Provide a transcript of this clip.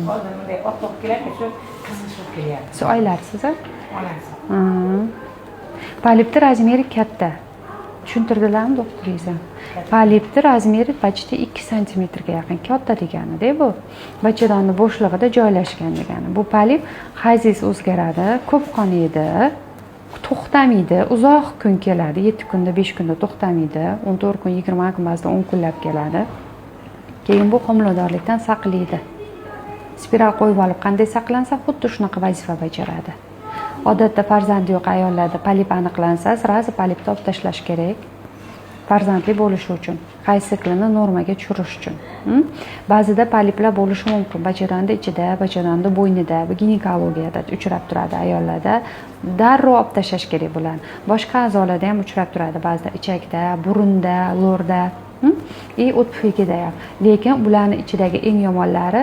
Oldin bunday oppoq kelardi, shu qizg'ish bo'lib kelyapti. Siz oilalisiz a? Onasi. Polipni размер i katta, tushuntirdilarmi doktoringiz ham? Polipni размер i почти 2 santimetrga yaqin, katta deganida bu, bachadonni bo'shlig'ida joylashgan degani. Bu polip hayzingiz o'zgaradi, ko'p qoniydi, to'xtamaydi, uzoq kun keladi, 7 kunda, 5 kunda to'xtamaydi, 14 kun, 20 kun, ba'zida 10 kunlab keladi. Keyin bu homiladorlikdan saqlaydi. Spiral qo'yib olib qanday saqlansa, xuddi shunaqa vazifa bajaradi. Odatda farzandi yo'q ayollarda polip aniqlansa, сразу polipni olib tashlash kerak, farzandli bo'lishi uchun, hayz siklini normaga tushirish uchun. Ba'zida poliplar bo'lishi mumkin bachadonni ichida, bachadonni bo'ynida, bu ginekologiyada uchrab turadi ayollarda, darrov olib tashlash kerak bularni. Boshqa a'zolarda ham uchrab turadi ba'zida, ichakda, burunda, lo'rda, И o't pufakida ham, lekin bularni ichidagi eng yomonlari